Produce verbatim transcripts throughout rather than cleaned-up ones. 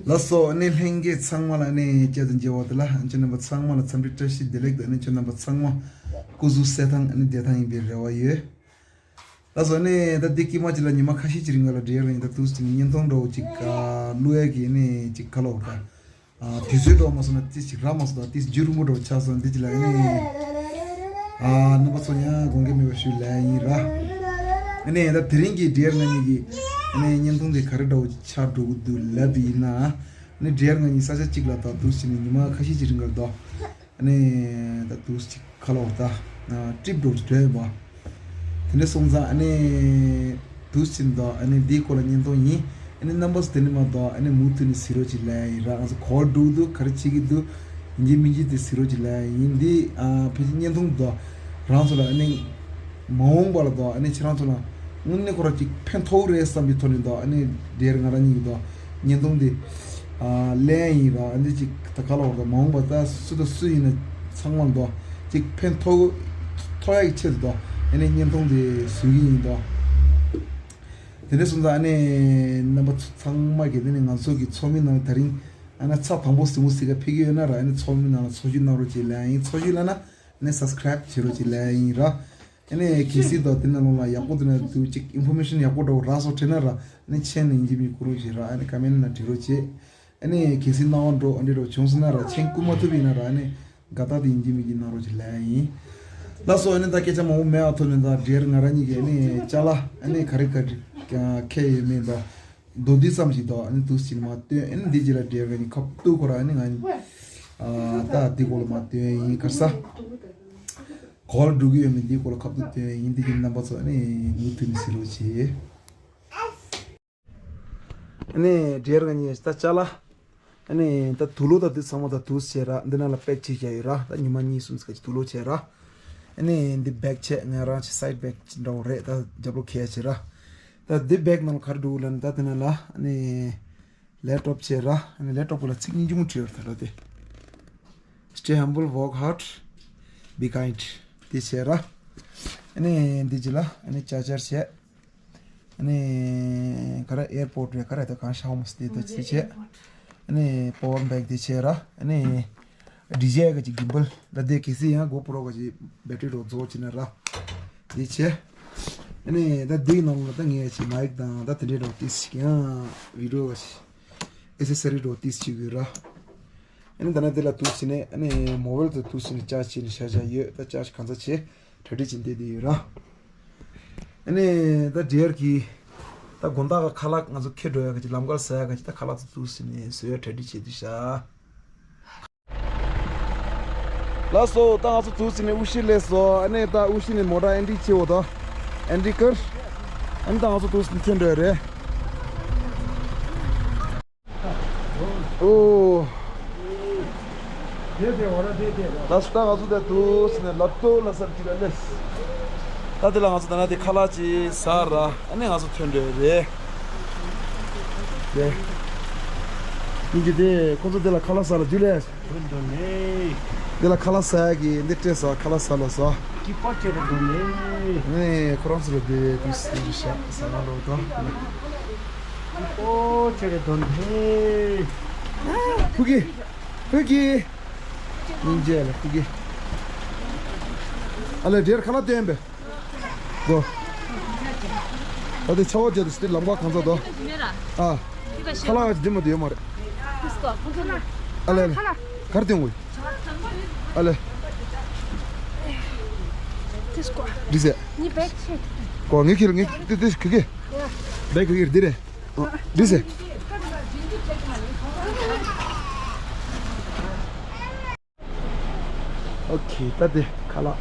ལགས་སོ། ཨ་ནི་ལྷན་རྒྱས་ཚང་མ་ལ་ཨ་ནི་བསྐྱར་དུ་མཇལ་བ་དེ་ལ་ཨ་ནི་ཁྱེད་རྣམ་པ་ཚང་མ་ལ་འཚམས་འདྲི་བཀྲ་ཤིས་བདེ་ལེགས་དང་། ཨ་ནི་ཁྱེད་རྣམ་པ་ཚང་མ་སྐུ་གཟུགས་གསལ་ཐང་ཨ་ནི་བདེ་ཐང་ཡིན་པའི་རེ་བ་ཡོད། ལགས་སོ། ཨ་ནི་ད་འདི་དཀྱིལ་མ་ཅིག་ལ་ཉི་མ་ཁ་ཤས་ཅིག་རིང་ག་ལ་འབྲེལ་ཡོད་ཡིན། ད་དུས་ཅིག་བརྙན་ཐུང་འདྲ་བོ་ཅིག་ག་བླུག་ཡ་གི་ཨ་ནི་ཅིག་ག་ལ་འོ་ད། ཨ། དུས་ཚོད་འགྲོ་མ་སོང་ན་ཏིས་ཅིག་རག་མ་སོང་དང་། ཏིས་འགྱུར་མོ་འགྲོ་ཆགས་སོང་། འདི་ཅི་ལ་ཨ་ནི། ཨ། རྣམ་པ་ཚོ་ཡང་དགོངས་འགལ་མེད་པ་ཞུ་ལེ་ཡིན་ར། ཨ་ནི་ད་དེ་རིང་གི་འབྲེལ་ང་གཉིས་ཀྱི་ཨ་ནི་བརྙན་ཐུང་འདི་ག་རེ་འདྲ་བོ་ཆགས་འགྲོ་གི་འདུག་ལབ་པ་ཡིན་ན། ཨ་ནི་འབྲེལ་ང་གཉིས་ས་ཆ་གཅིག་ལ་ད་དུས་ཕྱིན་ནས་ཉི་མ་ཁ་ཤས་ཅིག་རིང་གར་འདུག་ཨ་ནི་ད་དུས་ཅིག་ཁ་ལོ་ད། ཨ། ཀྲིབ་འགྲོ་འདྲ་ཡོད་པ། དེ་འདྲ་སོང་ཙང་ཨ་ནི་དུས་ཕྱིན་དང་ཨ་ནི་འདིའི་སྐོར་ལ་བརྙན་ཐུང་ཡིན། ཨ་ནི་རྣམ་པ་ཚོ་དེ་ནས་མ་གཏོགས་ཨ་ནི་མུ་མཐུད་ནས་གཟིགས་རོགས་བྱེད་ལབ་ཡིན་ར། ང་ཚོ་གོ་སྒྲུག་འདུག་ག་རེ་བྱེད་ཀྱི་འདུག་ཡིན་གཅིག་མིན་གཅིག་དེ་གཟིགས་རོགས་བྱེད་ལབ་ཡིན། འདི་ཨ་ཕལ་ཆེར་བརྙན་ཐུང་དང་རང་ཚོ་ལ་ཨ་ནི་མ་འོངས་པ་ལ་དང་ཨ་ནི་ཁྱེད་རང་ཚོ་ལ་དངོས་གནས་ཁོ་རང་ཅིག་ཕན་ཐོགས་རེད་བསམ་པའི་ཐོག་ནས་དང་ཨ་ནི་འདིར་ང་རང་གཉིས་ཀྱི་དང་བརྙན་ཐུང་འདི་ཨ་ལེན་ཡིན་ར། ཨ་ནི་ཅིག་ད་ག་ལ་བར་དང་མ་འོངས་པ་ད་སུ་དང་སུ་ཡིན་ན་ཚང་མ་ལ་དང་ཅིག་ཕན་ཐོགས་ཐོགས་ཡག་གི་ཆེད་དུ་དང་ཨ་ནི་བརྙན་ཐུང་འདི་བཟོ་གི་ཡིན་དང་། དེ་འདྲ་སོང་ཙང་ཨ་ནི་རྣམ་པ་ཚོ་ཚང་མ་གིས་དེ་ནི་ང་ཚོ་གི་ཚོགས་མི་ནང་ད་རིང་ཨ་ནི་ཚ་དང་པོ་སི་མོ་སི་ཀ་ཕེབས་ཀྱི་ཡོད་ན་ར། ཨ་ནི་ཚོགས་མི་ནང་ལ་ཚོགས་ཞུགས་གནང་རོགས་བྱེད་ལབ་ཡིན། ཚོགས་ཞུགས་ལབ་ན་ཨ་ནི་སབ་སི་ཀ་རེབ་བྱེད་རོགས་བྱེད་ལབ་ཡིན་ར། ཨ་ནི་གལ་སྲིད་དོ་དེ་ནང་ལོགས་ལ་ཡག་པོ་དེ་ན་དུ་ཅིག་ཨིན་ཕོར་མེ་ཤན་ཡག་པོ་འདྲ་བོ་རག་སོང་དྲན་ན་ར། ཨ་ནི་མཆན་ནས་ཡིན་གཅིག་མིན་གཅིག་བསྐུར་རོགས་བྱེད་ར། ཨ་ནི་ཀ་མེན་ནང་བྲིས་རོགས་བྱེད། ཨ་ནི་གལ་སྲིད་གནང་བ་འགྲོ་ཨ་འདྲི་འགྲོ་བྱུང་སོང་ན་ར། མཆན་བསྐུར་མ་ཐུབ་ཡིན་ན་ར། ཨ་ནི་དགའ་རྟགས་དེ་ཡིན་གཅིག་མིན་གཅིག་གནང་རོགས་བྱེད་ལབ་ཡིན། ལགས་སོ། ཨ་ནི་ད་སྐད་ཆ་མང་པོ་མེད་ཨ་ཐུབ་ནས་ད་འབྲེལ་ང་རང་གཉིས་ཀྱི་ཨ་ནི་ཅ་ལག་ཨ་ནི་ག་རེ་ག་རེ་ཁྱེར་ཡོད་མེད་ད་མདོར་བསྡུས་ཙམ་ཞིག་ད་ཨ་ནི་དུས་ཕྱིན་མ་སྟོན། ཨ་ནི་འདི་རྗེས་ལ་འབྲེལ་ང་གཉིས་ཁ་ཐུག་ཁོ་ར་ཨ་ནི་ང་གཉིས་ཨ་ད་འདི་སྐོར་ལ་མ་སྟོན་ཡིན། ག་རེ་ཟ། གོ་ལ་འགྲོ་གི་ཡོད་མེད་འདི་སྐོར་ལ་ཁ་ཐུག་སྟོན་ཡིན། འདི་གི་རྣམ་པ་ཚོ་ཨ་ནི་མུ་མཐུད་ནས་གཟིགས་རོགས་བྱེད། ཨ་ནི་འབྲེལ་ང་གཉིས་ད་ཅ་ལག་ཨ་ནི་ད་དུག་ལོག་ད་འདི་ཚང་མ་ད་དུག་བྱས་ར། འདི་ནང་ལ་པེག་བྱས་བཞག་ཡོད་ར། ད་ཉི་མ་གཉིས་གསུམ་ཙམ་གྱི་དུག་ལོག་བྱས་ར། ཨ་ནི་འདི་བེག་བྱས་ང་རང་ཆེ་སའིད་བེག་འདྲ་བོ་རེད། ད་རྒྱབ་ལོགས་ཁེལ་བྱས་ར། ད་འདི་བེག་ནང་ལ་ག་རེ་འདུག་ལབ་ན་ད་འདི་ནང་ལ་ཨ་ནི་ལེབ་ཊོབ་བྱས་ར། ཨ་ནི་ལེབ་ཊོབ་ལ་ཚིག་སྙིང་རྗེ་མོ་བྲིས་ཡོད་ར། ད་ལྟ་དེ། Stay humble, work hard, be kind. དེ་བྱས་ར། ཨ་ནི་འདི་རྗེས་ལ་ཨ་ནི་ཅར་ཇར་བྱས། ཨ་ནི་ག་རེ་ཨེར་པོ་ཊི་རེད་ག་རེ་ད་གང་ཤ་འོ་མ་སི་དེ་ད་ཅི་བྱས། ཨ་ནི་པ་ཝར་བེག་དེ་བྱས་ར། ཨ་ནི་ཌི་ཇེ་ཨའི་ག་ཅིག་གིམ་བལ་ད་དེ་གལ་སྲིད་ཡང་གོ་པོ་རོ་ག་ཅིག་བེ་ཊི་རི་རོ་རྫོགས་ཅི་ན་ར། དེ་བྱས། ཨ་ནི་ད་དེའི་ནང་ལ་ད་ངས་ཅིག་མའིག་དང་ད་དེ་འདྲའི་རོ་ཏིས་ཅིག་ཡང་བི་ཌི་ཡོ་ག་ཅིག་ཨེ་སེ་སི་རི་རོ་ཏིས་ཅིག་ཡོད་ར། ཨ་ནི་ད་ནི་དེ་ལ་ཏུས་ཅི་ནས་ཨ་ནི་མོ་བལ་དུ་ཏུས་ཅི་ནས་ཅར་ཅི་ནས་ཤ་ཤ་ཡོད། ད་ཅར་ཅི་གང་ཚ་ཆེ་གྲ་སྒྲིག་ཅིག་འདེད་དེ་ཡོད་ར། ཨ་ནི་ད་ཌི་ཡར་གི་ད་དགོང་དག་ག་ཁ་ལག་ང་ཚོ་ཁྱེར་འགྲོ་ཡ་ག་ཅིག་ལམ་ཁར་ཟ་ཡ་ག་ཅིག་ད་ཁ་ལག་ཚོ་ཏུས་ཅི་ནས་བཟོ་ཡ་གྲ་སྒྲིག་བྱེད་དུས་ཤག་ལགས་སོ། ད་ང་ཚོ་ཏུས་ཅི་ནས་དབུ་ཤི་སླེབས་སོང་། ཨ་ནི་ད་དབུ་ཤི་ནས་མོ་ཊ་ཨེན་ཊི་བྱེད་འོ་ད། ཨེན་ཊི་ཀར། ཨ་ནི་ད་ང་ཚོ་ཏུས་ཅི་ནས་ཐོན་འགྲོ་ཡ་རེད། ཨོ། ལགས་སོ། ད་ང་ཚོ་ད་ཏུས་ཅི་ནས་ལབ་ཏོ་ལ་སར་ཅི་ལ་ལེས། ད་དེ་ལ་ང་ཚོ་ད་ན་དེ་ཁ་ལག་ཅིག་ཟ་ར། ཨ་ནི་ང་ཚོ་ཐོན་འགྲོ་ཡ་རེད། དེ། སྙིང་རྗེ་དེ་ཁོ་ཚོ་དེ་ལ་ཁ་ལག་ཟ་ལ་འཇུ་ལེ། འདི་ལ་ཁ་ལག་ཟ་གི་འདི་སྤྲད་ས་ཁ་ལག་ཟ་ལ་ཟ། ཀི་པ་ཅེ་རེ་དོ་ནེ། ནེ་ཁོ་རང་ཚོ་ལ་དེ་དུས་སྲིད་ཤ་ཟ་ང་ལོ་དང་། ཀི་པ་ཅེ་རེ་དོ་ནེ། ཕུ་གི། ཕུ་གི། སྙིང་རྗེ་ལ་ཕུ་གི། ཨ་ལེ་འདྲེར་ཁ་ལག་སྟོན་པས། གོ། ད་དེ་ཆ་བ་བརྒྱབ་སྟེ་ལམ་ཁ་གང་ཚ་དོ། ཨ། ཁ་ལག་ཅིག་འདི་མ་དུ་ཡོད་མ་རེད། ཨ་ལེ་ཨ་ལེ། གར་སྟོན་དགོས། ཨ་ལེ། འདི་ཟེ། གོ་ངས་ཁྱེར་ངས་ཏི་ཏི་ཁི་ཁི། བེ་ཁི་ཁི་འདི་རེད། འདི་ཟེ། ཨོ་ཁེ། ད་དེ་ཁ་ལག་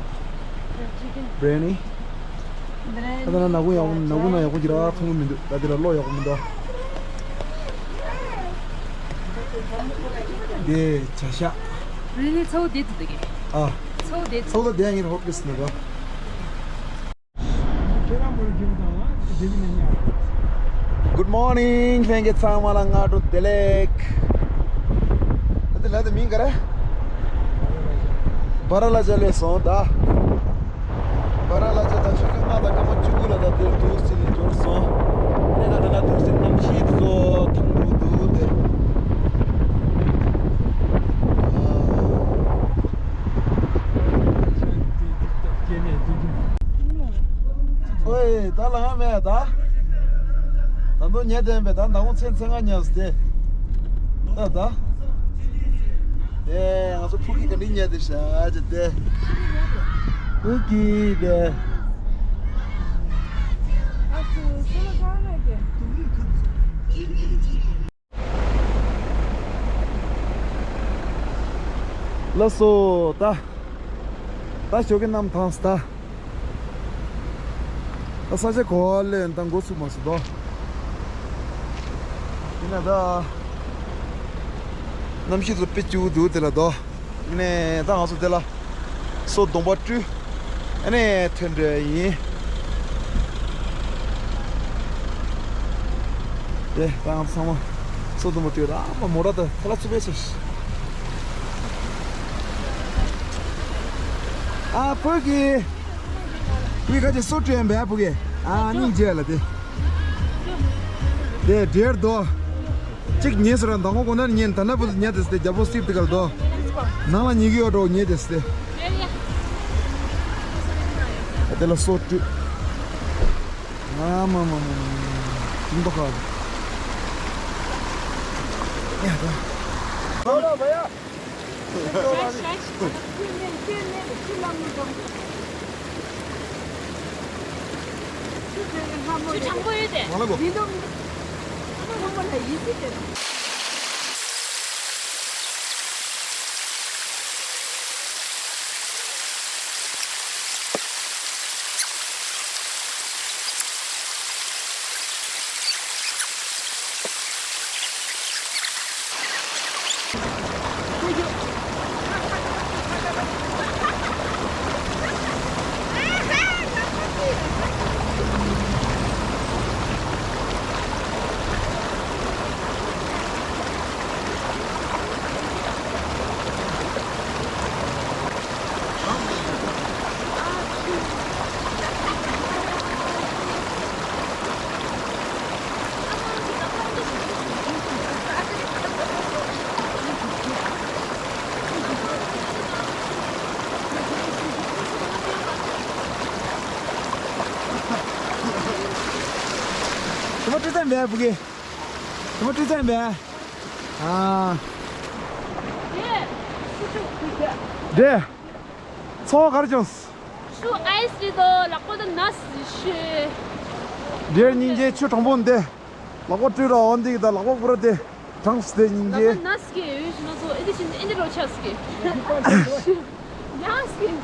བྷི་རི་ཡ་ནི། ད་ད་ན་ནག་ཁུང་ཡག་པོ་ནག་ཁུང་ན་ཡག་པོ་ཅིག་རག་མཐོང་གི་མི་འདུག་ད་དེ་ལ་གློག་ཡག་པོ་མི་འདུག་དེ་བྱ་ཤ། བྷི་རི་ཡ་ནི་ཚ་བོ་དེ་དུ་དེ་གི། ཨ། ཚ་བོ་དེ་ཚ་བོ་ད་དེ་ཡང་ངེར་ཧོབ་ཏེ་སི་ནི་ར། Good morning ལྷན་རྒྱས་ཚང་མ་ལ་སྔ་དྲོ་བདེ་ལེགས། ད་དེ་ལ་དེ་མིང་ག་རེ། སྦ་ར་ལ་ཇ་སླེབས་སོང་ད། སྦ་ར་ལ་ཇ་ད་ཆུ་ཚོད་ལྔ་དང་སྐར་མ་བཅུ་དགུ་ལ་ད་དེར་དུས་ཚོད་ནས་འབྱོར་སོང་། ཨ་ནི་ད་ད་ན་དུས་ཚོད་གནམ་གཤིས་དེ་ཚོ་ཐང་རུ་འདུག་ད། ད་དུང་ཉལ་བསྡད་པས། ད་མདང་དགོང་མཚན་ཚེ་ང་ཉལ་སྟེ། ད་ད། དེ་ང་ཚོ་ཕུག་གི་ག་འདྲ་ཉལ་བསྡད་ཤག་ཅེས་དེ། ཕུག་གི་དེ། ལགས་སོ། ད་ད་ཞོགས་ཀྱི་གནམ་ཐང་ས། ད་ས་ཆ་གོ་བ་ལེན་ད་འགོ་ཚུགས་མ་སོང་དོ། ཡིན་ན་ད་གནམ་གཤིས་ཚོ་དཔེ་སྐྱིད་པོ་འདུག་དེ་ལ་དོ། ནས་ད་ང་ཚོ་དེ་ལ་སོ་སྡོང་པོ་སྤྲུལ། ཨ་ནས་ཐོན་འགྲོ་ཡིན། དེ་ད་ང་ཚོ་ཚང་མ་སོ་སྡོང་པོ་སྤྲུལ་ར་མ་མོ་ར་ད་ཐ་ལ་ཚུ་བས་ཚུ། ཨ་ཕུག་གི་ཕུག་གི་ཁ་ཅིག་སོ་སྤྲུལ་ཡིན་པས་ཕུག་གི། ཨ་སྙིང་རྗེ་ལ་དེ། དེ་འདྲེར་དོ། གཅིག་ཉེས་སུ་ར་མདང་དགོང་གོ་ན་ཉེན་ད་ན་བུ་ཉེ་དེ་སྟེ་རྒྱལ་པོ་སིབ་དེ་གར་དོ། ནང་ལ་ཉེ་གི་ཡོད་འགྲོ་ཉེ་དེ་སྟེ། དེ་ལ་སོ་བཀྲུས། ཨ་མ་མ་མ་མ་མ། ཅིང་པ་ཁ། ཡ་ད། དེ་མ་སྤྲོད་ཙམ་མེད་བུ་གེ། དེ་མ་སྤྲོད་ཙམ་མེད། ཨ། འདྲེ། ཚོགས་གར་བྱུང་། ཆུ་ཨའི་སི་རེད་དོ། ལག་པ་དང་ན་སི་ཤེ། འདྲེ་སྙིང་རྗེ་ཆུ་གྲང་པོ་འདི། ལག་པ་བཀྲུས་ར་འོ་འདི་གི་ད་ལག་པ་པུ་ར་དེ། གྲངས་སུ་དེ་སྙིང་རྗེ། ལག་པ་ན་སི་ཀེ་ཡོད་ཤི་ན་ཚོ་ཨེ་འདི་ཤིན་ཨེ་འདི་རོ་ཆ་སི་ཀེ། ཡ་སི་ཀེ། ཉ། ཡ་སི་ཀེ།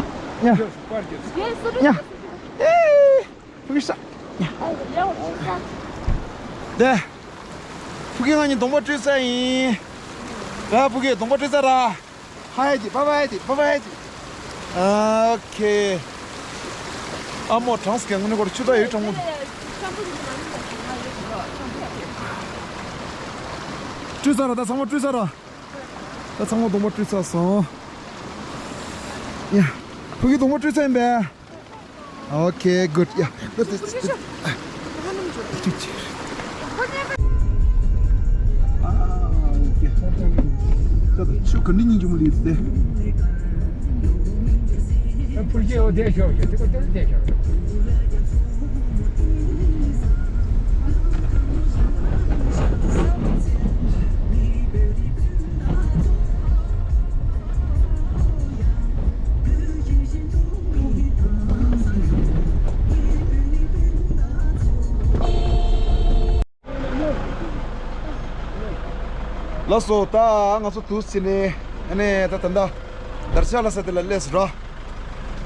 ཨེ། ཕུག་ཤ། དེ། ཕུག་གི་ང་གཉིས་སྡོང་པོ་བཀྲུས་ཚར་ཡིན། ར་ཕུག་གི་སྡོང་པོ་བཀྲུས་ཚར་ར། ཧའི་ཅི་པ་པ་ཧའི་ཅི་པ་པ་ཧའི་ཅི། ཨོ་ཁེ། ཨ་མོ་གྲངས་ཀྱི་དངོས་གནས་ཁོར་ཆུ་ད་ཡོད་གྲངས་མོ། བཀྲུས་ཚར་ར་ད་ཚང་མ་བཀྲུས་ཚར་ར། ད་ཚང་མ་སྡོང་པོ་བཀྲུས་ཚར་སོང་། ཡ། ཕུག་གི་སྡོང་པོ་བཀྲུས་ཚར་ཡིན་པས། Okay, good. Yeah. Good. Good. Good. ད་ཆུ་ག་འདྲ་ཉིན་ཅུང་མ་ལུས་ཏེ། ཕུར་སྐྱེས་འོ་དེ་ཤོག་ཤོག་དེ་ཀོ་དེ་ལ་དེ་ཤོག་ཤོག་ལགས་སོ། ད་ང་ཚོ་དུས་ཕྱིན་ནས་ཨ་ནི་ད་ད་ལྟ་དར་ཆ་ལ་ས་དེ་ལ་སླེབས་སོང་ར།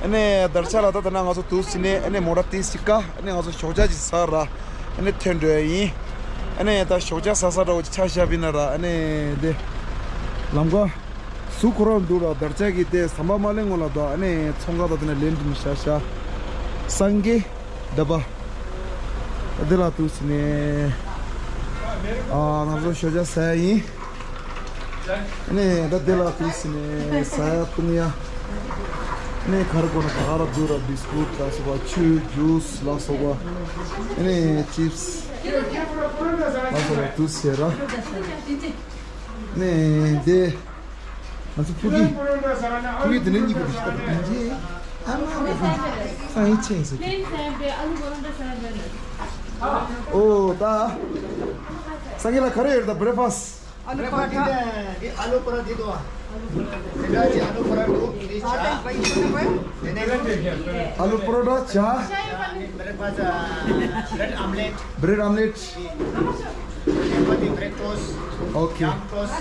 ཨ་ནི་དར་ཆ་ལ་ད་ད་ན་ང་ཚོ་དུས་ཕྱིན་ནས་ཨ་ནི་མོ་ཊ་ཏིས་ཅི་ཀ་ཨ་ནི་ང་ཚོ་ཞོགས་ཇ་ཅིག་ཟ་ར། ཨ་ནི་ཐོན་འགྲོ་ཡ་ཡིན། ཨ་ནི་ད་ཞོགས་ཇ་ཟ་ས་འདྲ་བོ་ཅིག་ཆ་བཞག་པ་ཡིན་ན་ར། ཨ་ནི་དེ་ལམ་ཀ་ཟུག་ཁོ་རང་འདུག་ར། དར་ཆ་གི་དེ་ཟམ་པ་མ་ལེན་སྔོན་ལ་ད་ཨ་ནི་ཚོང་ཁང་ད་དེ་ན་ལེན་འགྲིམ་ཤ་ཤ་སངས་རྒྱས། ད་པ། འདི་ལ་དུས་ནས། ཨ། ང་ཚོ་ཞོགས་ཇ་ཟ་ཡ་ཡིན། ནས་ད་འདི་ལ་དུས་ནས་ཟ་ཡ་འཐུང་ཡ། ནས་ག་རེ་དགོས་ན་ག་རེ་འདུག་ར། བིས་ཀུད་ལ་སོགས་པ། ཆུ། ཇུས་ལ་སོགས་པ། ནས་ཅིབས་ལ་སོགས་པ་འདུག་ཟེར་ར། ནས་འདི། ང་ཚོ་ཕུག་གི། ཕུག་གི་དེ་ནས་གཉིས་པོ་དེ་ཞིག་ད་དེ་འདྲའི། ཨ་མ་མ་ས་ཡི་ཆེན་ཟེར་གི། ཨོ་ད། སང་ཉིན་ལ་ག་རེ་ཡོད་ད་བྷི་རེག་ཕ་སི། Breakfast, eh, alu paratha itu, ah. Sebelah si alu paratha itu, ini cha. Ini आलू पराठा, चाय। Breakfast, ah, bread omelette. Bread omelette. Breakfast, bread toast. Okay. Jam toast.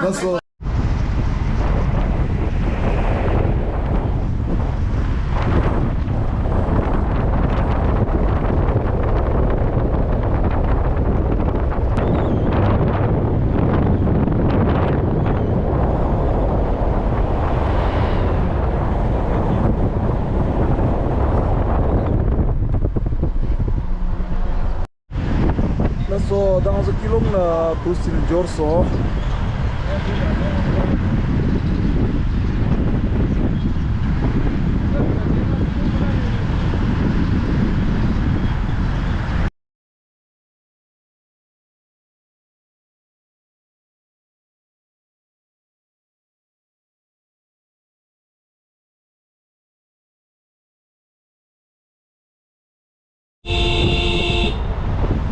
बस। ལགས་སོ། ད་ང་ཚོ་ཀི་ལོང་ལ་དུས་ཚོད་འབྱོར་སོང་།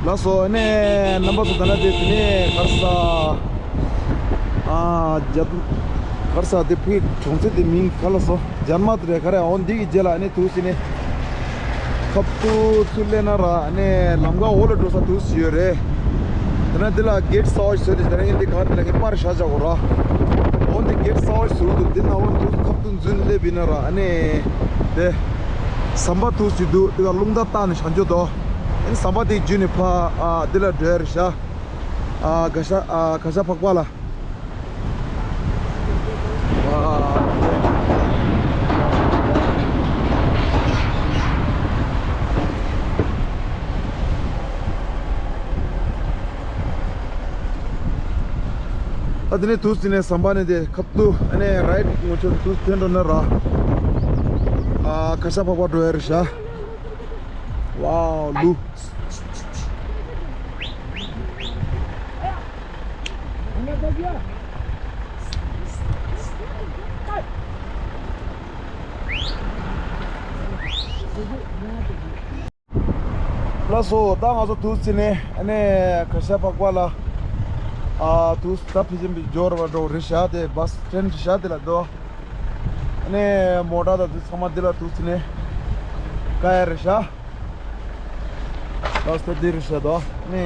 ལགས་སོ། ཨ་ནི་རྣམ་པ་ཚོ་ད་ལྟ་དེ་དེ་ནས་ག་རེ་ཟ། ཨ་རྒྱ་ག་རེ་ཟ་དེ་ཕི་གྲོང་ཚོ་དེ་མིང་ག་ལ་སོ། ཇན་མ་ཏི་རེད་ག་རེ། འོ་འདི་གི་རྗེས་ལ་ཨ་ནི་དུས་ཚོད་ནས་ཁབ་ཏུ་ཚུར་སླེབས་ན་ར་ཨ་ནི་ལམ་ཁ་འོག་ལ་འགྲོ་ས་དུས་ཚོད་ཡོད་རེད། དེ་ན་འདི་ལ་གེ་ཊི་གསར་པ་ཞིག་བཟོས་ཏེ་དེ་ན་ངས་འདི་ག་འདི་ལ་ངས་པར་བཞག་བཞག་གོ་ར། འོ་འདི་གེ་ཊི་གསར་པ་ཞིག་བཟོས་འདུག་འདི་ན་འོ་འདི་ཁབ་ཏུ་འཛུལ་སླེབས་ཡིན་ན་ར་ཨ་ནི་དེ་ཟམ་པ་དུས་ཚོད་འདུག་དེ་ག་རླུང་རྟ་བཏང་ནས་བཞག་འཇོག་དོ། ཨ་ནི་ཟམ་པ་དེ་བརྒྱུད་ནས་ཕ་ཨ་འདི་ལ་འགྲོ་ཡ་རེད་ཤག་ཨ་ག་ཤ་ཨ་ག་ཤ་འཕགས་པ་ལ། ཨ་དེ་ནས་དུས་ཚོད་ནས་ཟམ་པ་ནས་དེ་ཁབ་ཏུ་ཨ་ནས་རའིཊ་ངོ་ཆོད་དུས་ཐོན་འགྲོ་ན་ར། ཨ་ག་ཤ་འཕགས་པ་འགྲོ་ཡ་རེད་ཤག་ཝའོ་ལུ། ལགས་སོ། ད་ང་ཚོ་དུས་ཚོད་ནས་ཨ་ནི་ག་ཤ་འཕགས་པ་ལ་ཨ་དུས་ད་ཕི་ཅན་པའི་འབྱོར་བ་འགྲོ་རེད་ཤག་དེ་བྷ་སི་སི་ཊེན་ཌི་ཤག་དེ་ལ་འགྲོ། ཨ་ནི་མོ་ཊ་དང་དེ་ཚང་མ་འདི་ལ་དུས་ཚོད་ནས་བཀག་ཡ་རེད་ཤག་ལགས་སོ། འདི་རེད་ཤག་དོ། ཨ་ནི་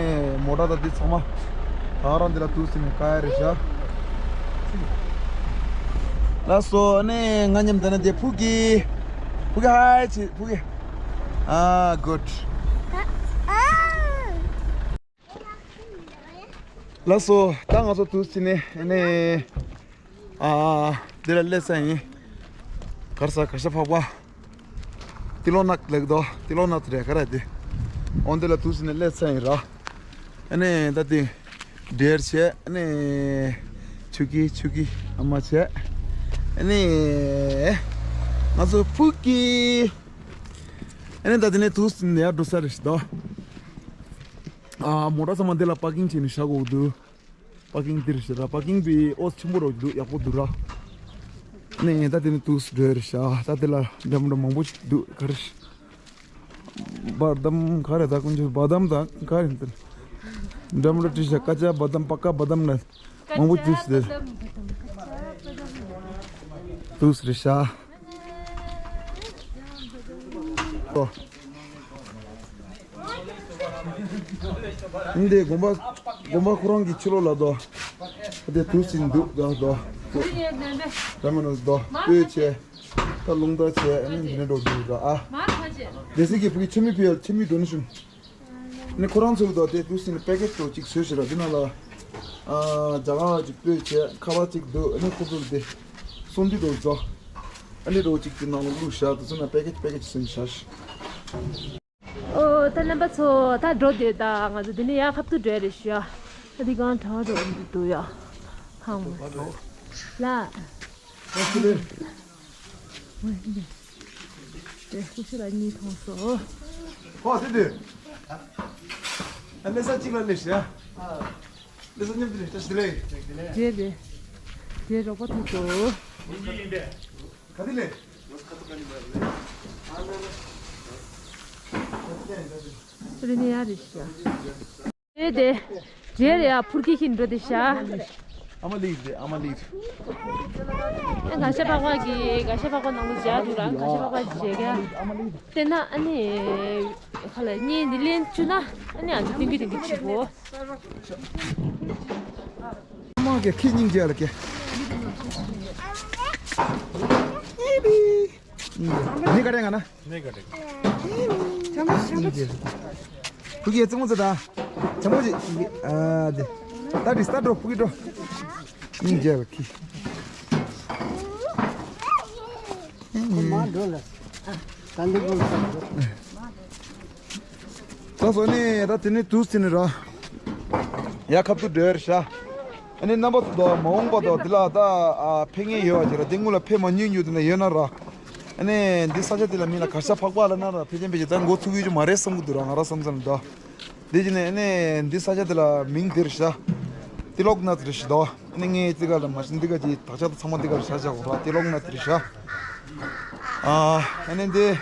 མོ་ཊ་དང་འདི་ཚང་མ་ད་རང་འདི་ལ་དུས་ཚོད་ནས་བཀག་ཡ་རེད་ཤག་ལགས་སོ། ཨ་ནི་ང་མཉམ་དེ་ན་དེ་ཕུ་གི་ཕུ་གི་ཧའི་བྱེད་ཕུ་གི་ཨ་གུཌ། ལགས་སོ། ད་ང་ཚོ་དུས་ཚོད་ནས་ཨ་ནི་ཨ་འདི་ལ་སླེབས་ས་ཡིན། ག་རེ་ཟ་ག་ཤ་འཕགས་པ། ཏི་ལོ་ནག་ལེགས་དོ། ཏི་ལོ་ནག་རེད་ག་རེ་དེ། འོ་འདི་ལ་དུས་ཚོད་ནས་སླེབས་ས་ཡིན་ར། ཨ་ནི་ད་དེ་འབྲེལ་བྱས་ཨ་ནི་ཆུ་ཀི་ཆུ་ཀི་ཨ་མ་བྱས། ཨ་ནི་ང་ཚོ་ཕུ་ཀི། ཨ་ནི་ད་དེ་ནས་དུས་ཚོད་ནས་ཡར་འགྲོ་ས་རེད་ཤག་དོ། ཨ་མོ་ཊ་ཚང་མ་འདི་ལ་པར་ཀིང་བྱས་ནས་བཞག་དགོས་འདུག་པར་ཀིང་འདིར་ཞེ་དྲག་པར་ཀིང་བི་ཨོ་ཆེན་པོ་རོ་འདུག་ཡག་པོ་འདུག་ར། ནས་ད་དེ་ནས་དུས་འགྲོ་རེད་ཤག་ད་དེ་ལ་འདྲ་མི་འདྲ་མང་པོ་ཞིག་འདུག་ག་རེ། བ་དམ་ག་རེ་ད་ཀུན་ཆུ་བ་དམ་དང་ག་རེ་འདུག་འདྲ་མི་འདྲ་བྲིས་ཤག་ཀ་ཅ་བ་དམ་པ་ཀ་བ་དམ་ལ་མང་པོ་འདུག་ཟེར། དུས་རེད་ཤག་ཨོ། འདི་དགོན་པ་དགོན་པ་ཁོ་རང་གི་ཕྱི་ལོགས་ལ་དོ། འདི་དུས་ཚོད་འདུག་དོ་དོ། ད་མ་ནོ་དོ་སྤོས་བྱས། ད་རླུང་རྟ་བྱས་ཨ་ནི་འདི་ནས་འགྲོ་འདུག་དོ་ཨ། སྡེ་སྲིད་ཀྱི་བུ་གི་ཁྱིམ་མི་ཕི་ཡ་ཁྱིམ་མི་འགྲོ་ནི་བྱུང་། ནི་ཁོ་རང་ཚོ་དོ་དེ་དུས་ཚོད་ནི་པེ་ཀེ་ཊི་དོ་གཅིག་བཟོས་ཤིག་ར་འདི་ནང་ལ། ཨ་རྒྱ་གར་གྱི་སྤོས་བྱས་ཁ་པར་གཅིག་འདུག་ཨ་ནི་ཁོ་ཚོ་དེ་གསུང་འདི་འགྲོ་རྫོགས། ཨ་ནི་འགྲོ་གཅིག་གི་ནང་ལ་བླུགས་བཞག་དུས་ཚོད་ན་པེ་ཀེ་ཊི་པེ་ཀེ་ཊི་བཟོས་ནི་བཞག་ཤིག་ཨོ་ད་རྣམ་པ་ཚོ་ད་འགྲོ་དེ་ད་ང་ཚོ་དེ་ནས་ཡར་ཁ་ཐུག་འགྲོ་ཡ་རེད་ཞུ་ཡ། ད་འདི་གང་གྲང་འགྲོ་འདི་འདུག་ཡ། ཧང་ལ། དེ་ཁུ་ཤུ་ལ་གཉིས་མཐོང་སོ། ཧོ་དེ་དེ། ཨ་ལེ་ས་གཅིག་ལ་ལེ་ཤ། ལེ་ས་མཉམ་དུ་ལེ་ཤ་དེ་ལེ། དེ་ལེ། དེ་རོགས་པ་ཐུག་སོ། ག་དེ་ལེ། ང་ཚོ་ཁ་ཐུག་ག་ནས་མ་རེད། ཨ་ན་ན། རེད་ནི་ཡ་རེད་ཤག་དེ་དེ། རེད་རེད་ཡ། ཕུར་གི་ཁྱིན་འགྲོ་དེ་ཤག་ཨ་མ་ལིག་རེད། ཨ་མ་ལིག་ཨ་ག་ཤ་པག་པ་གི་ག་ཤ་པག་པ་ནང་ལ་བཞག་འདུག་ར། ག་ཤ་པག་པ་བཞག་ག་དེ་ན་ཨ་ནི་ཁ་ལ་གཉིས་འདི་ལེན་བཅུ་ན་ཨ་ནི་ཨ་ཚོ་ཏིང་གི་ཏིང་གི་བྱེད་གོ་ཨ་མ་གི་ཁྱི་སྙིང་རྗེ་ལ་ཀེ། ནི་ག་རེ་ང་ན། ནི་ག་རེ། ཕུ་གི་ཙི་མོ་ཙི་ད། ཙི་མོ་ཅི། ཨ་དེ། ད་དི་སྟ་འགྲོ་ཕུ་གི་འགྲོ། སྙིང་རྗེ་ལ་ཁྱི། ད་སོ་ནི་ད་དེ་ནི་དུས་ཚིགས་ནི་ར། ཡ་ཁབ་ཏུ་འགྲོ་ཡར་ཤ། ཨ་ནི་རྣམ་པ་ཚོ་དང་མ་འོངས་པ་དང་འདི་ལ་ད་ཨ་ཕེབས་མཁན་ཡོད་པ་ཅིག་ར། འདི་སྔོན་ལ་ཕེབས་མ་མྱོང་མྱོང་དེ་ན་ཡོད་ན་ར། ཨ་ནི་འདི་ས་ཆ་འདི་ལ་མིང་ལ་གར་ཞ་ཕག་པ་ལ་ན་ར། ཕལ་ཆེར་ཕལ་ཆེར་ད་མགོ་ཚུགས་ཡོད་ཅིག་མ་རེད་བསམ་གི་འདུག་ར། ང་ར་བསམ་བསམ་ད། འདི་ཅི་ནས་ཨ་ནི་འདི་ས་ཆ་འདི་ལ་མིང་འདིར་ཤ། ཏི་ལོག་ནཱཐ་རེད་ཤག་དོ། ཨ་ནི་ངའི་ཙི་ག་ལ་མ་ཤི་འདི་ག་ཅི་དག་ཆ་དང་ཚང་མ་འདི་ག་ལ་ཤ་ཤ་གོ་ར། ཏི་ལོག་ནཱཐ་རེད་ཤག་ཨ་ཨ་ནི་འདི།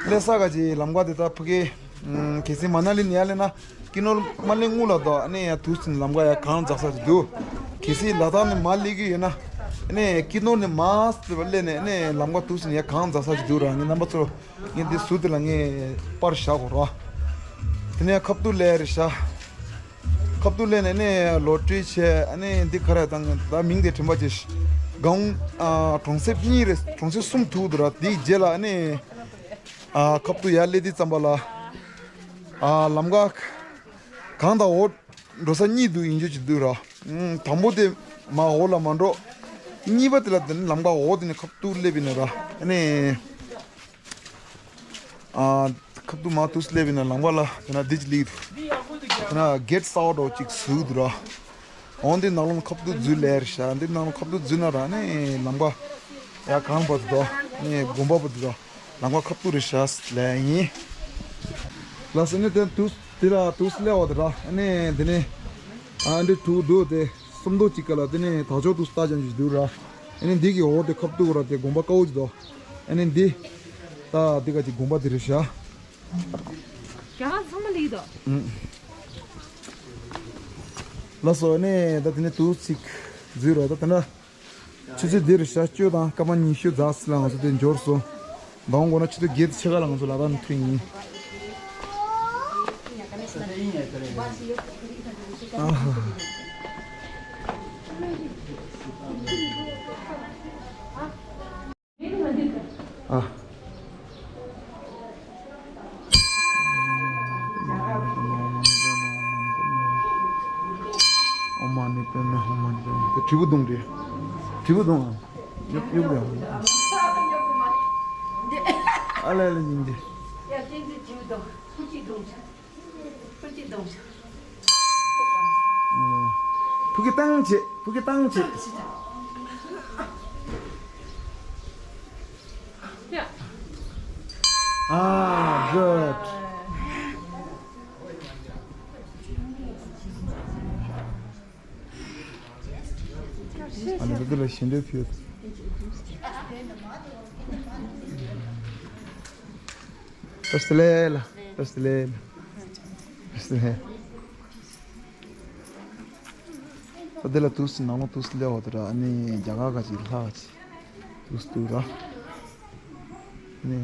ལས་ས་ག་ཅི་ལམ་ཀ་དེ་ད་ཕ་གི། ཨམ་གལ་སྲིད་མ་ན་ལི་ནས་ཡར་སླེབས་ན། ཀི་ནོར་མ་སླེབས་སྔོན་ལ་དོ། ཨ་ནི་ཡ་དུས་ཚིགས་ལམ་ཀ་ཡ་གང་འཛག་ས་ཅིག་འདུག་གལ་སྲིད་ལ་དྭགས་ནས་མར་སླེབས་ཀྱི་ཡོད་ན། ཨ་ནི་ཀི་ནོར་ནས་མར་སླེབས་ནས་ཨ་ནི་ལམ་ཀ་དུས་ཚིགས་ཡ་གང་འཛག་ས་ཅིག་འདུག་ར། ངས་རྣམ་པ་ཚོར་ངས་འདི་ཟུར་དེ་ལ་ངས་པར་བཞག་གོ་ར། དེ་ནས་ཁབ་ཏུ་ལས་རེད་ཤག་ཁབ་ཏུ་ལེན་ནས་ནས་ལོ་ཊི་རི་བྱས། ཨ་ནི་འདི་ག་རེ་དང་ད་མིང་དེ་དྲན་པ་ཅིག་སྒང་ཨ་གྲོང་གསེབ་གཉིས་རེད། གྲོང་གསེབ་གསུམ་ཐུག་འདུག་ར། དེའི་རྗེས་ལ་ཨ་ནི་ཨ་ཁབ་ཏུ་ཡར་སླེབས་དུས་ཙམ་པ་ལ་ཨ་ལམ་ཀ་གང་དང་འོག་འགྲོ་ས་གཉིས་འདུག་ཡིན་རྒྱུ་ཅིག་འདུག་ར། ཨུམ་དང་པོ་དེ་མར་འོག་ལ་མར་འགྲོ། གཉིས་པ་དེ་ལ་དེ་ནི་ལམ་ཀ་འོག་དེ་ནས་ཁབ་ཏུ་སླེབས་ཡིན་ན་ར། ཨ་ནི། ཨ་ཁབ་ཏུ་མར་དུས་སླེབས་ཡིན་ན་ལམ་ཀ་ལ་དེ་ན་འདི་ཅི་ལིག་དེ་ན་གེ་ཊི་གསར་པ་འདྲ་ཅིག་བཟོས་འདུག་ར། འོ་འདི་ནང་ལོགས་ཁབ་ཏུ་འཛུལ་ལེ་རེད་ཤག་འདི་ནང་ལོགས་ཁབ་ཏུ་འཛུལ་ན་ར་ནི་ལམ་ཀ་ཡ་གང་བར་དུ་ནི་དགོན་པ་བར་དུ་ལམ་ཀ་ཁབ་ཏུ་རེད་ཤག་ལེ་ཡིན། ལགས་སོ། ནི་དེ་དུས་དེ་ལ་དུས་སླེབས་པ་དེ་ར། ནི་དེ་ནི་ཨ་འདི་དུས་འདུག་དེ་སུམ་མདོ་གཅིག་ག་ལ་དེ་ནི་དར་ལྕོག་ཏུ་ལྟ་ཅན་ཞིག་འདུག་ར། ཨ་ནི་འདི་གི་འོག་དེ་ཁབ་ཏུ་ར་དེ་དགོན་པ་དཀར་པོ་ཅིག་འདུག་ཨ་ནི་འདི་ད་འདི་ག་ཅིག་དགོན་པ་དེ་རེད་ཤག་རྒྱ་གར་ཚང་མ་ལིག་དོ། ཨུམ། ལགས་སོ། ཨ་ནི་ད་དེ་ནི་དུས་ཚིགས་འཛུལ་ར། ད་དེ་ན་ཆུ་ཚོད་འདི་རེད་ཤག་བཅུ་དང་སྐར་མ་ཉི་ཤུ་རྩ་གཅིག་ལ་ང་ཚོ་དེ་འབྱོར་སོང་། མདང་དགོང་ན་ཆུ་ཚོད་བརྒྱད་དང་ཕྱེད་ཀ་ལ་ང་ཚོ་ལ་དྭགས་ནས་ཐོན་ཡིན། ཨ་ཧ། ཨ། ཨོཾ་མ་ཎི་པདྨེ་ཧཱུྃ། མ་ཎི་པདྨེ། དེ་དྲིལ་བུ་བརྡུང་དེ། དྲིལ་བུ་བརྡུང་ཨ། གཡུག་གཡུག་ལ། ཨ་ལེ་ལེ་ཉིན་དེ། ཕུ་གི་བཏང་བྱེད། ཕུ་གི་བཏང་བྱེད། ཨ། གྷུཌ། ཨ་ནི་འདི་ལ་ཞིམ་འདྲ་ཕུལ། བཀྲ་ཤིས་བདེ་ལེགས་ལ། བཀྲ་ཤིས་བདེ་ལེགས་ལ། བཀྲ་ཤིས་བདེ་ལེགས། ད་འདི་ལ་དུས་སུ་ནང་ལོགས་དུས་སུ་སླེབས་པ་དེ་ར། ཨ་ནི་རྒྱ་གར་ག་ཅིག་ལྷག་ཅིག་དུས་སུ་འདུག་ར། ཨ་ནི་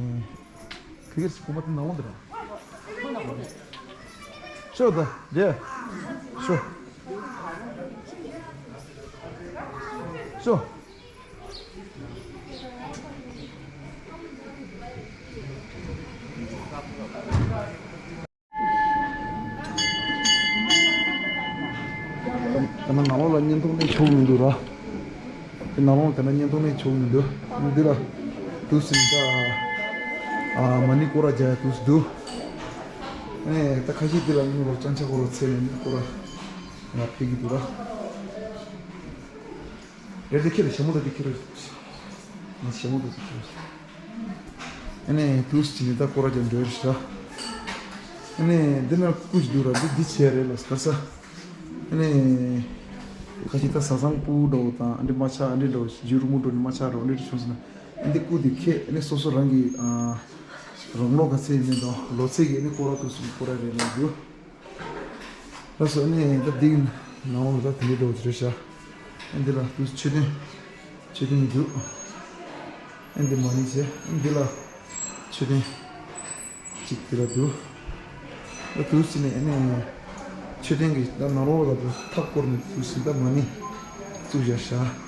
ཁི་ཁེར་སི་གོ་མ་དེ་ནང་ལོགས་དེ་ར། ཤོ་ད་རྒྱལ་ཤོ་ཤོ། ད་ནང་ལོགས་ལ་བརྙན་ཐུང་ནས་ཆོག་མི་འདུག་ར། དེ་ནང་ལོགས་ལ་ད་ནང་བརྙན་ཐུང་ནས་ཆོག་མི་འདུག་འདི་ལ་དུས་སུ་ད་ཨ་མ་ཎི་སྐོར་ར་རྒྱག་ཡ་དུས་སུ་འདུག་ཨེ་ད་ཁ་ཤས་འདི་ལ་ནི་ལོ་ཅང་ཆ་སྐོར་ར་ཚེ་ནས་ནི་སྐོར་ར་ང་ཕེབས་ཀྱི་འདུག་ར། རེད་དེ་ཁྱེད་ལ་ཞྭ་མོ་ད་དེ་ཁྱེད་ར། ང་ཞྭ་མོ་ད་དེ་ཁྱེད་ར། ཨ་ནི་དུས་ཀྱི་ནི་ད་སྐོར་ར་ཀྱང་འགྲོ་རེད་ཤག་ཨ་ནི་འདི་ན་སྐུ་ཞིག་འདུག་ར། འདི་འདི་བྱས་རེད་ལ་སྐར་ས། ཨ་ནི་ཁ་ཅིག་ད་བཟའ་ཚང་སྤུ་གུ་འདྲ་བོ་དང་ཨ་འདྲི་མ་ཆགས། ཨ་འདྲི་འདྲ་བོ་ཞིག་རྒྱུ་རུ་མོ་འགྲོ་ནི་མ་ཆགས་རོགས། ཨ་འདྲི་འདྲི་བྱུང་སོང་ན་ཨ་འདི་སྐུ་འདི་ཁྱེད་ཨ་ནི་སོ་སོ་རང་གི་ཨ་ རང་ལོ་ག་ཚད་ཡིན་མིན་དང་ལོ་ཚད་ཀྱི་ནི་སྐོར་ར་དུས་སུ་སྐོར་ར་རེད་ལབ་རྒྱུ། ལགས་སོ། ཨ་ནི་ད་འདི་ནང་ལ་ད་དེ་འདྲ་འགྲོ་རྒྱུ་རེད་ཤག་ཨ་འདི་ལ་དུས་མཆོད་རྟེན། མཆོད་རྟེན་འདུག་ཨ་འདི་མ་ཎི་བྱས། ཨ་འདི་ལ་མཆོད་རྟེན་གཅིག་འདི་ལ་འདུག་ད་དུས་སུ་ནི་ཨ་ནི་མཆོད་རྟེན་གྱི་ད་ནང་ལོགས་ལ་ད་མཐའ་བསྐོར་ནས་དུས་སུ་ད་མ་ཎི་བཙུགས་བཞག་ཤག་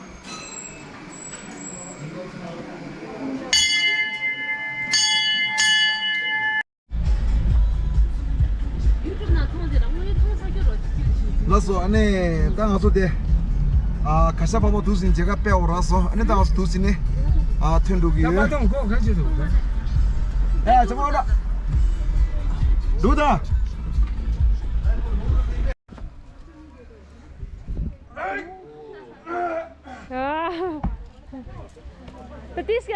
ལགས་སོ། ཨ་ནི་ད་ང་ཚོ་དེ་ཨ་ག་ཤ་པགས་པ་དུས་ཟིན་མཇལ་ཁ་སྤེལ་བ་རག་སོང་། ཨ་ནི་ད་ང་ཚོ་དུས་ཟིན་ནི་ཨ་ཐོན་འགྲོ་གི་ཡོད། ཨེ་ཅང་མ་འོ་ད་འགྲོ་ད། But this guy